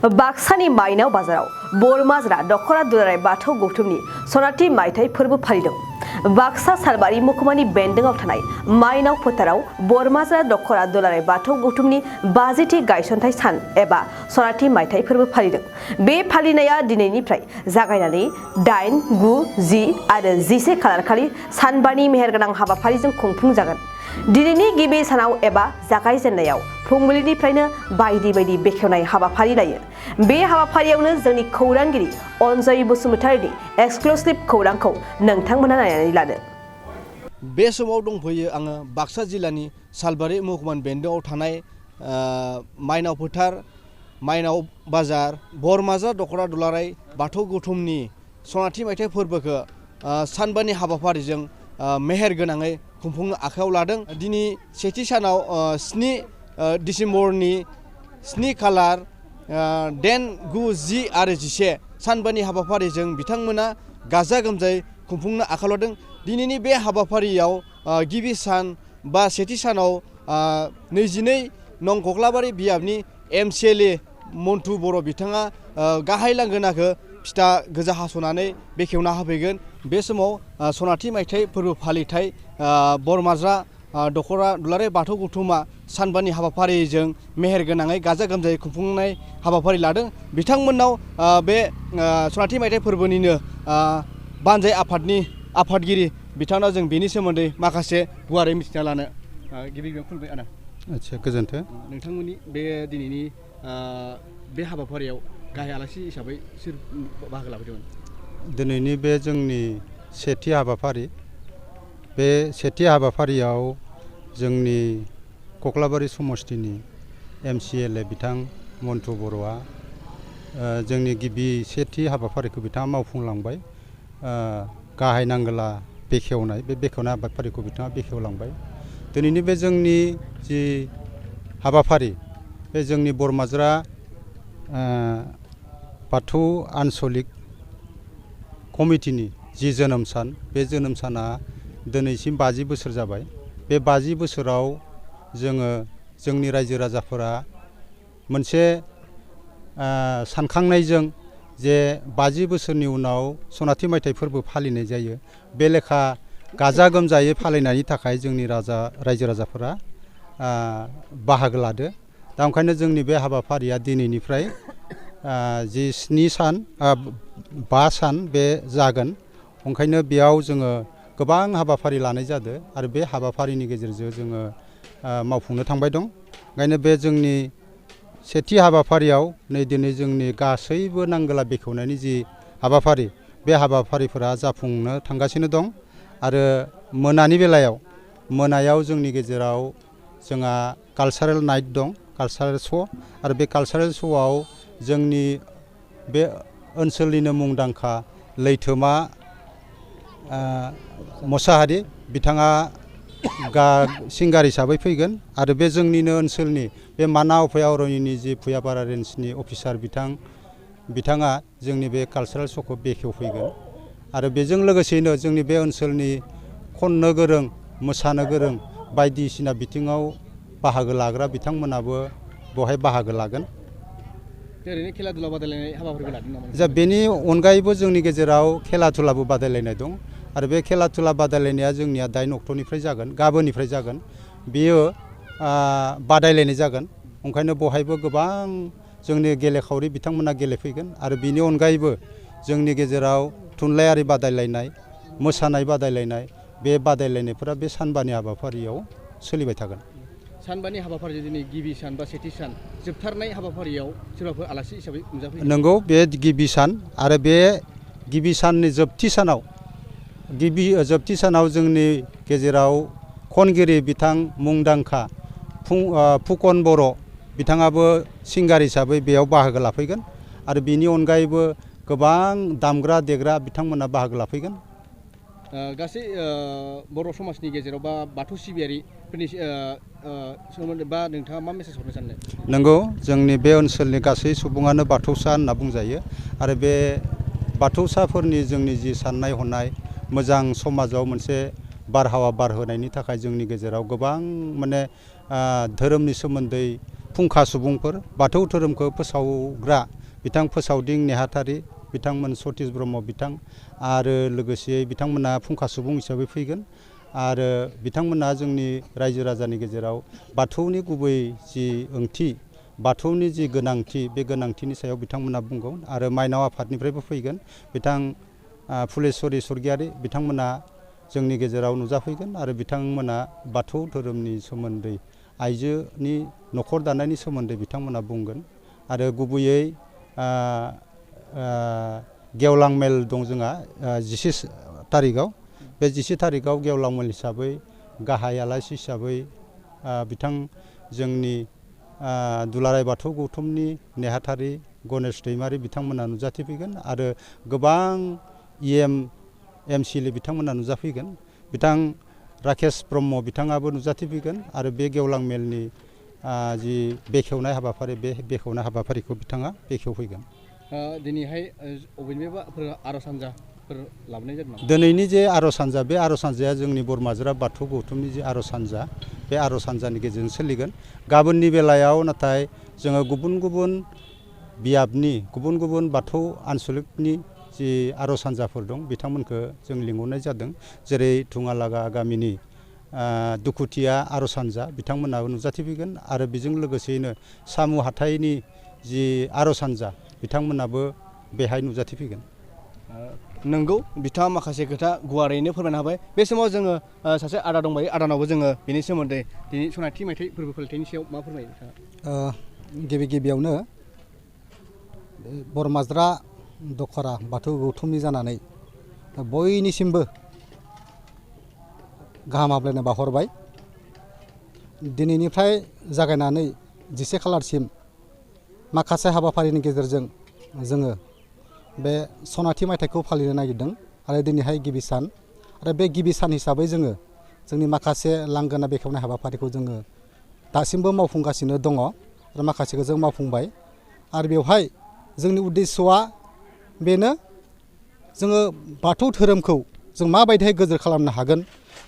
बाक्सानि माइनाव बाजाराव बरमाजरा दख'र दुलाराय बाथौ गौथुमनि सनाथि मायथाइ फोरबो फालिदों। बाक्सा सालबारि महकुमानि बेन्दोंआव थानाय माइनाव फोथाराव बरमाजरा दख'र दुलाराय बाथौ गौथुमनि 50थि गायसनथाइ सान एबा सनाथि मायथाइ फोरबो फालिदों। बे फालिनाया दिनैनिफ्राय जागायनानै 8, 9, 10 आरो 11 खालारखालि सानबानि मेहेरगोनां हाबाफारिजों खुंफुंजागोन। दिनैनि गिबि सानाव एबा जागायजेननायाव फुंबिलिनिफ्रायनो बायदि बायदि बेखेवनाय हाबाफारि लायो। बे हाबाफारियावनो जोंनि खौरांगिरि अनजय बसुमतारिनि एक्सक्लुसिभ खौरांखौ नोंथांमोना नायनानै लादो। बे समाव दंफैयो आङो बाक्सा जिल्लानि सालबारि महकुमानि बेन्दोंआव थानाय माइनाव फोथार, माइनाव बाजार, बरमाजरा दख'र दुलाराय बाथौ गौथुमनि सनाथि मायथाइ फोरबोखौ सानबानि हाबाफारिजों मेहेर गोनाङै खुंफुंनो आखायाव लादों। दिनै सेथि सानाव 7 डिसेम्बरनि 7 खालार 10, 9, 10 आरो 11 सानबानि हाबाफारिजों बिथांमोना गाजा गोमजायै खुंफुंनो आखायाव लादों। दिनैनि बे हाबाफारियाव गिबि सान बा सेथि सानाव 22 नं कक्लाबारि बियाबनि MCLA मन्टु बर' बिथाङा गाहाय लांगोनाखौ फिथा गोजा हास'नानै बेखेवना होफैगोन। बे समाव सनाथि मायथाइ फोरबो फालिथाय बरमाजरा दख'र दुलाराय बाथौ गौथुमा सानबानि हाबाफारिजों मेहेर गोनाङै गाजा गोमजायै खुंफुंनाय हाबाफारि लादों। बिथांमोननाव बे सनाथि मायथाइ फोरबोनिनो बानजाय आफादनि आफादगिरि बिथांनाव जों बेनि सोमोन्दै माखासे गुवारै मिथिना लानो गिबि गिबियाव खुलुमबाय आदा। आच्छा, गोजोन्थों। नोंथांमोननि बे दिनैनि बे हाबाफारियाव गाहाय आलासि हिसाबै सोर बाहागो लाफैदोंमोन? दिनैनि बे जोंनि सेथि हाबाफारि, बे सेथि हाबाफारियाव जोंनि कक्लाबारि समस्तिनि MCLA बिथां मन्टु बर'आ जोंनि गिबि सेथि हाबाफारिखौ बिथाङा मावफुंलांबाय। गाहाय नांगोला बेखेवनाय, बे बेखेवनाय हाबाफारिखौ बिथाङा बेखेवलांबाय। दिनैनि बे जोंनि जि हाबाफारि, बे जोंनि बरमाजरा बाथौ आन्सलिक कमिटिनि जि जोनोम सान, बे जोनोम साना दिनैसिम 50 बोसोर जाबाय। बे 50 बोसोराव जोङो जोंनि रायजो राजाफोरा मोनसे सानखांनायजों जे 50 बोसोरनि उनाव सनाथि मायथाइ फोरबो फालिनाय जायो, बे लेखा गाजा गोमजायै फालिनायनि थाखाय जोंनि रायजो राजाफोरा बाहागो लादो। दा ओंखायनो जोंनि बे हाबाफारिया दिनैनिफ्राय जि 5 सान बे जागोन। ओंखायनो बेयाव जोङो गोबां हाबाफारि लानाय जादों आरो बे हाबाफारिनि गेजेरजों जोङो मावफुंनो थांबाय दं। ओंखायनो बे जोंनि सेथि हाबाफारियाव नै दिनै जोंनि गासैबो नांगोला बेखेवनायनि जि हाबाफारि, बे हाबाफारिफोरा जाफुंनो थांगासिनो दं। आरो मोनायाव जोंनि गेजेराव जोंहा कालचारेल नाइट दं, कालचारेल श'। आरो बे कालचारेल श'आव जोंनि बे ओनसोलनिनो मुंदांखा लैथोमा मोसाहारि बिथाङा सिंगार हिसाबै फैगोन। आरो बे जोंनिनो ओनसोलनि बे मानाव भयारण्यनि जि भुयापारा रेन्जनि अफिसार बिथाङा जोंनि बे कालचारेल श'खौ बेखेवफैगोन। आरो बेजों लोगोसेयैनो जोंनि बे ओनसोलनि खननो गोरों, मोसानो गोरों, बायदिसिना बिथिङाव बाहागो लाग्रा बिथांमोनाबो बेवहाय बाहागो लागोन। ओरैनो खेला दुला बादायलायनाय हाबाफारिबो लादों नामा? जा बेनि अनगायैबो जोंनि गेजेराव खेला दुलाबो बादायलायनाय दं। आरो बे खेला दुला बादायलायनाया जोंनिया 8 अक्ट'निफ्राय जागोन, गाबोननिफ्राय जागोन। बेयो बादायलायनाय जागोन। ओंखायनो बेवहायबो गोबां जोंनि गेलेखावरि बिथांमोना गेलेफैगोन। आरो बेनि अनगायैबो जोंनि गेजेराव थुनलाइयारि बादायलायनाय, मोसानाय बादायलायनाय, बे बादायलायनायफोरा बे सानबानि हाबाफारियाव सोलिबाय थागोन। सानबानि हाबाफारिया दिनै गिबि सान बा सेथि सान, जोबथारनाय हाबाफारियाव सोरबाफोर आलासि हिसाबै नुजाफैयो? नंगौ, बे गिबि सान। आरो बे गिबि साननि जोबथि सानाव जोंनि गेजेराव खनगिरि बिथां मुंदांखा फुकन बर' बिथाङाबो सिंगार हिसाबै बेयाव बाहागो लाफैगोन। आरो बेनि अनगायैबो गोबां दामग्रा देग्रा बिथांमोना बाहागो लाफैगोन। गासै बर' समाजनि गेजेराव बा बाथौ सिबियारिफोरनि सोमोन्दै बा नोंथाङा मा मेसेज हरनो सानो? नंगौ, जोंनि बे ओनसोलनि गासै सुबुङानो बाथौसा होनना बुंजायो। आरो बे बाथौसाफोरनि जोंनि जि साननाय हनाय, मोजां समाजाव मोनसे बारहावा बारहोनायनि थाखाय जोंनि गेजेराव गोबां धोरोमनि सोमोन्दै फुंखा सुबुंफोर बाथौ धोरोमखौ फोसावग्रा बिथां फोसावदिं नेहाथारि बिथांमोन सतीश ब्रह्म बिथां आरो लोगोसे बिथांमोना फुंखा सुबुं हिसाबै फैगोन आरो बिथांमोना जोंनि रायजो राजानि गेजेराव बाथौनि गुबै जि ओंथि बाथौनि जि गोनांथि बे गोनांथिनि सायाव बिथांमोना बुंगोन आरो माइनाव आफादनिफ्रायबो फैगोन बिथां फुलेस्वरि स्वर्गियारि बिथांमोना जोंनि गेजेराव नुजाफैगोन आरो बिथांमोना बाथौ धोरोमनि सोमोन्दै आइजोनि न'खर दानायनि सोमोन्दै बिथांमोना बुंगोन आरो गुबैयै गेवलां मेल दं जोंहा 14 थारिखआव बे 14 थारिखआव गेवलां मेल हिसाबै गाहाय आलासि हिसाबै बिथां जोंनि दुलाराय बाथौ गौथुमनि नेहाथारि गणेश दैमारि बिथांमोना नुजाथिफैगोन आरो गोबां एमसिएलए बिथांमोना नुजाफैगोन बिथां राकेश ब्रह्म बिथाङाबो नुजाथिफैगोन आरो बे गेवलां मेलनि जि बेखेवनाय हाबाफारि बे बेखेवनाय हाबाफारिखौ बिथाङा बेखेवफैगोन। दिनैहाय अबेनिफ्रायबा आर'ज हान्जाफोर लाबोनाय जादों नामा? दिनैनि जे आर'ज हान्जा बे आर'ज हान्जाया जोंनि बरमाजरा बाथौ गौथुमनि जे आर'ज हान्जा बे आर'ज हान्जानि गेजेरजों सोलिगोन। गाबोननि बेलायाव नाथाय जोङो गुबुन गुबुन बियाबनि गुबुन गुबुन बाथौ आनसलिकनि जि आर'ज हान्जाफोर दं बिथांमोनखौ जों लिंहरनाय जादों जेरै थुङालागा गामिनि दुखुथिया आर'ज हान्जा बिथांमोनाबो नुजाथिफैगोन आरो बेजों लोगोसेयैनो सामु हाथाइनि जि आर'ज हान्जा बिथांमोनाबो बेहाय नुजाथिफैगोन। नंगौ बिथाङा माखासे खोथा गुवारैनो फोरमायना होबाय। बे समाव जोङो सासे आदा दंबायो आदानावबो जोङो बेनि सोमोन्दै दिनै सनाथि मायथाइ फोरबो फालिथायनि सायाव मा फोरमायो नोंथाङा? गिबियावनो बरमाजरा दख'रा बाथौ गौथुमनि जानानै बयनिसिमबो गाहाम हामलायनाय बावहरबाय। दिनैनिफ्राय जागायनानै 11 खालारसिम माखासे हाबाफारिनि गेजेरजों जोङो बे सनाथि मायथाइखौ फालिनो नागिरदों आरो दिनैहाय गिबि सान आरो बे गिबि सान हिसाबै जोङो जोंनि माखासे लांगोना बेखेवनाय हाबाफारिखौ जोङो दासिमबो मावफुंगासिनो दङ आरो माखासेखौ जों मावफुंबाय आरो बेवहाय जोंनि उद्देस्यआ बेनो जोङो बाथौ धोरोमखौ जों माबायदिहाय गोजोर खालामनो हागोन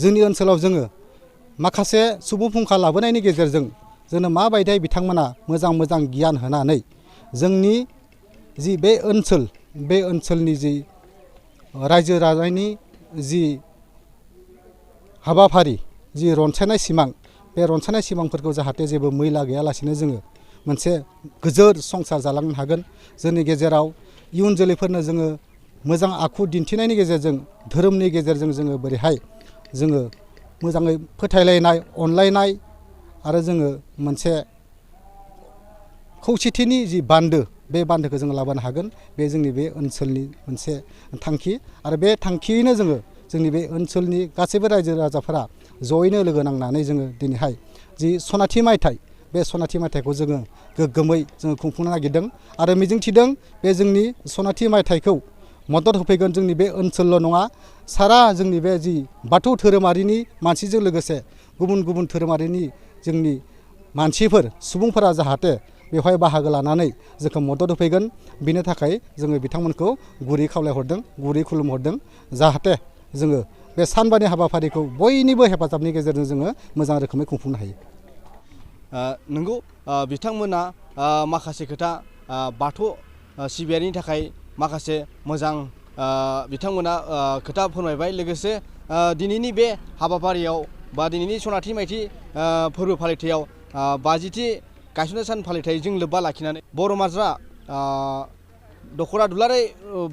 जोंनि ओनसोलाव जोङो माखासे सुबुं फुंखा लाबोनायनि गेजेरजों जोंनो माबायदिहाय बिथांमोना मोजां मोजां गियान होनानै जोंनि जि बे ओनसोलनि जि रायजो राजानि जि हाबाफारि जि रनसायनाय सिमां बे रनसायनाय सिमांफोरखौ जाहाथे जेबो मैला गैयालासेनो जोङो मोनसे गोजोर संसार जालांनो हागोन जोंनि गेजेराव इयुन जोलैफोरनो जोङो मोजां आखु दिन्थिनायनि गेजेरजों धोरोमनि गेजेरजों जोङो बोरैहाय जोङो मोजाङै फोथायलायनाय अनलायनाय आरो जोङो मोनसे खौसेथिनि जि बान्दो बे बान्दोखौ जोङो लाबोनो हागोन बे जोंनि बे ओनसोलनि मोनसे थांखि आरो बे थांखियैनो जोङो जोंनि बे ओनसोलनि गासैबो रायजो राजाफोरा जयैनो लोगो नांनानै जोङो दिनैहाय जि सनाथि मायथाइ बे सनाथि मायथाइखौ जोङो गोग्गोमै जोङो खुंफुंनो नागिरदों आरो मिजिंथिदों बे जोंनि सनाथि मायथाइखौ मदद होफैगोन जोंनि बे ओनसोलल' नङा सारा जोंनि बे जि बाथौ धोरोमारिनि मानसिजों लोगोसे गुबुन गुबुन धोरोमारिनि जोंनि मानसिफोर सुबुंफोरा जाहाथे बेवहाय बाहागो लानानै जोंखौ मदद होफैगोन बिनि थाखाय जोङो बिथांमोनखौ गुरै खावलायहरदों गुरै खुलुमहरदों जाहाथे जोङो बे सानबानि हाबाफारिखौ बयनिबो हेफाजाबनि गेजेरजों जोङो मोजां रोखोमै खुंफुंनो हायो। नंगौ बिथांमोना माखासे खोथा बाथौ सिबियारिनि थाखाय माखासे मोजां बिथांमोना खोथा फोरमायबाय लोगोसे दिनैनि बे हाबाफारियाव बा दिनैनि सनाथि मायथि फोरबो फालिथायाव 50थि गायसननाय सान फालिथायजों लोब्बा लाखिनानै बरमाजरा दख'रा दुलाराय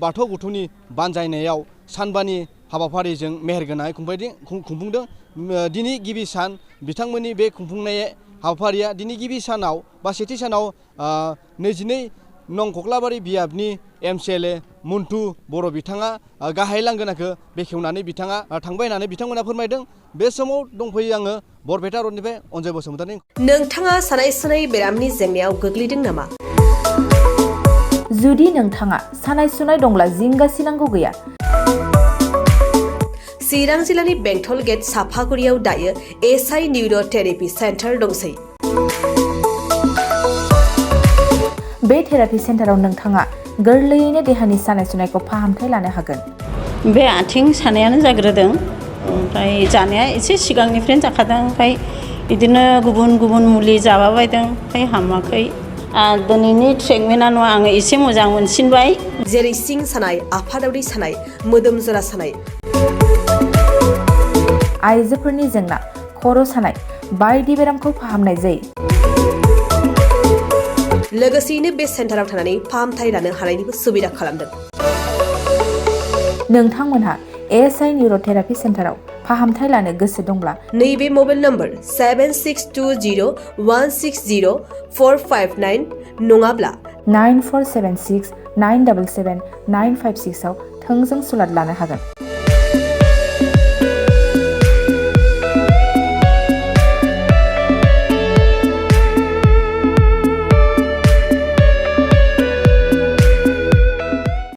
बाथौ गौथुमनि बानजायनायाव सानबानि हाबाफारिजों मेहेरगोनाङै खुंफुंदों। दिनै गिबि सान बिथांमोननि बे खुंफुंनाय हाबाफारिया दिनै गिबि सानाव बा सेथि सानाव 22 नं कख्लाबारि बियाबनि एमसिएलए मन्टु बर' बिथाङा गाहाय लांगोनाखौ बेखेवनानै बिथाङा थांबाय होननानै बिथांमोना फोरमायदों। बे समाव दंफैयो आङो बरपेटा रडनिफ्राय अनजय बसुमतारी। नोंथाङा सानाय सुनाय बेरामनि जेंनायाव गोग्लैदों नामा? जुदि नोंथाङा सानाय सुनाय दंब्ला जिंगासिनांगौ गैया। चिरां जिल्लानि बेंटल गेट साफागुरियाव दायो एसआइ निउर' थेरापि सेन्टार दंसै। बे थेरापि सेन्टाराव नोंथाङा गोरलैयैनो देहानि सानाय सुनायखौ फाहामथाय लानो हागोन। बे आथिं सानायानो जाग्रोदों ओमफ्राय जानाया एसे सिगांनिफ्रायनो जाखादों ओमफ्राय बिदिनो गुबुन गुबुन मुलि जाबाबायदों ओमफ्राय हामाखै दिनैनि ट्रिटमेन्टआ आङो एसे मोजां मोनसिनबाय जेरै सिं सानाय आफादावरि सानाय मोदोम जरा सानाय आइजोफोरनि जेंना खर' सानाय बायदि बेरामखौ फाहामनाय जायो लोगोसेयैनो बे सेन्टाराव थानानै फाहामथाय लानो हानायनिबो सुबिदा खालामदों नोंथांमोनहा एएसआइ निउर'थेरापि सेन्टाराव फाहामथाय लानो गोसो दंब्ला नैबे मबाइल नम्बर 7620160459 नङाब्ला 9476977956 आव थोंजों सुलाद लानो हागोन